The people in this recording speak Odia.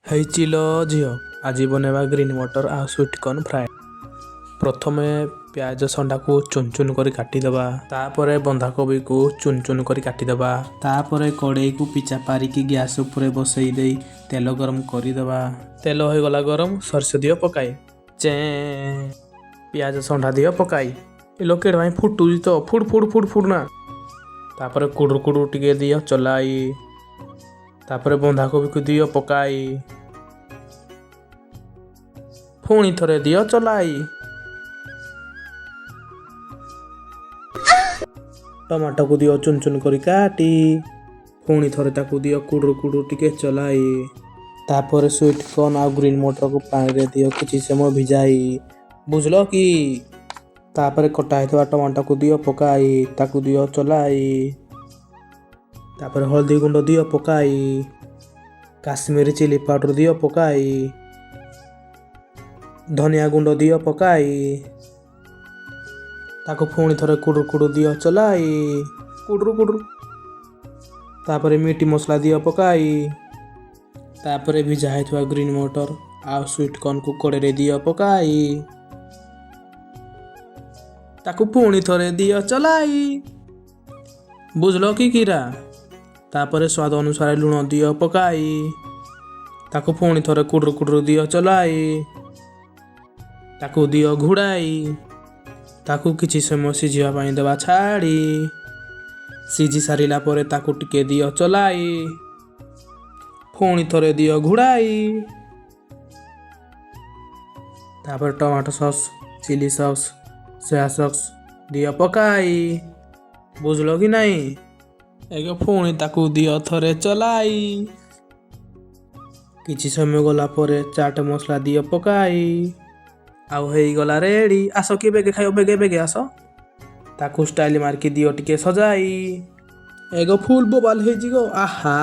ହେଇଛି ଲୋ ଝିଅ, ଆଜି ବନେଇବା ଗ୍ରୀନ୍ ମଟର ଆଉ ସୁଇଟ୍ କର୍ନ ଫ୍ରାଏ। ପ୍ରଥମେ ପିଆଜ ସଣ୍ଡାକୁ ଚୁନ ଚୁନ କରି କାଟିଦେବା। ତାପରେ ବନ୍ଧାକୋବିକୁ ଚୁନ ଚୁନ କରି କାଟିଦେବା। ତାପରେ କଡ଼େଇକୁ ପିଚା ପାରିକି ଗ୍ୟାସ୍ ଉପରେ ବସେଇ ଦେଇ ତେଲ ଗରମ କରିଦେବା। ତେଲ ହୋଇଗଲା ଗରମ, ସୋରିଷ ଦିଅ ପକାଇ, ଚେଁ, ପିଆଜ ସଣ୍ଡା ଦିଅ ପକାଇ। ଏ ଲୋକେଟ ଭାଇ, ଫୁଟୁଛି ତ, ଫୁଟ ଫୁଟ ଫୁଟ ଫୁଟ ନା। ତାପରେ କୁଡୁ କୁଡୁ ଟିକେ ଦିଅ ଚଲାଇ। ତାପରେ ବନ୍ଧାକୋବିକୁ ଦିଅ ପକାଇ। ପୁଣି ଥରେ ଦିଅ ଚଲାଇ। ଟମାଟୋକୁ ଦିଅ ଚୁନ ଚୁନ କରି କାଟି। ପୁଣି ଥରେ ତାକୁ ଦିଅ କୁଡୁ କୁଡୁ ଟିକେ ଚଲାଇ। ତାପରେ ସୁଇଟ୍ କର୍ନ ଆଉ ଗ୍ରୀନ୍ ମଟରକୁ ପାଣିରେ ଦିଅ କିଛି ସମୟ ଭିଜାଇ, ବୁଝିଲ କି? ତାପରେ କଟା ହେଇଥିବା ଟମାଟୋକୁ ଦିଅ ପକାଇ, ତାକୁ ଦିଅ ଚଲାଇ। ତାପରେ ହଳଦୀ ଗୁଣ୍ଡ ଦିଅ ପକାଇ, କାଶ୍ମୀରୀ ଚିଲି ପାଉଡ଼ର ଦିଅ ପକାଇ, ଧନିଆ ଗୁଣ୍ଡ ଦିଅ ପକାଇ। ତାକୁ ପୁଣି ଥରେ କୁଡୁ କୁଡୁ ଦିଅ ଚଲାଇ, କୁଡୁରୁ କୁଡୁରୁ। ତାପରେ ମିଟ୍ ମସଲା ଦିଅ ପକାଇ। ତାପରେ ଭିଜା ହେଇଥିବା ଗ୍ରୀନ୍ ମଟର ଆଉ ସୁଇଟ୍ କର୍ନକୁ କଡ଼େଇରେ ଦିଅ ପକାଇ। ତାକୁ ପୁଣି ଥରେ ଦିଅ ଚଲାଇ, ବୁଝିଲ କି କିରା? ତାପରେ ସ୍ୱାଦ ଅନୁସାରେ ଲୁଣ ଦିଅ ପକାଇ। ତାକୁ ପୁଣି ଥରେ କୁଡୁରୁ କୁଡୁରୁ ଦିଅ ଚଲାଇ। ତାକୁ ଦିଅ ଘୋଡ଼ାଇ। ତାକୁ କିଛି ସମୟ ସିଝିବା ପାଇଁ ଦେବା ଛାଡ଼ି। ସିଝି ସାରିଲା ପରେ ତାକୁ ଟିକେ ଦିଅ ଚଲାଇ। ପୁଣି ଥରେ ଦିଅ ଘୋଡ଼ାଇ। ତାପରେ tomato sauce, chilli sauce, soya sauce ଦିଅ ପକାଇ, ବୁଝିଲ କି ନାହିଁ? ଏବେ ପୁଣି ତାକୁ ଦିଅ ଥରେ ଚଲାଇ। କିଛି ସମୟ ଗଲା ପରେ ଚାଟ ମସଲା ଦିଅ ପକାଇ। ଆଉ ହେଇଗଲା ରେଡ଼ି। ଆସ କିଏ ବେଗେ ଖାଇବ, ବେଗେ ବେଗେ ଆସ। ତାକୁ ଷ୍ଟାଇଲ ମାରିକି ଦିଅ ଟିକେ ସଜାଇ। ଏଗ ଫୁଲ ବୋବାଲ ହେଇଛି ଗୋ, ଆହା।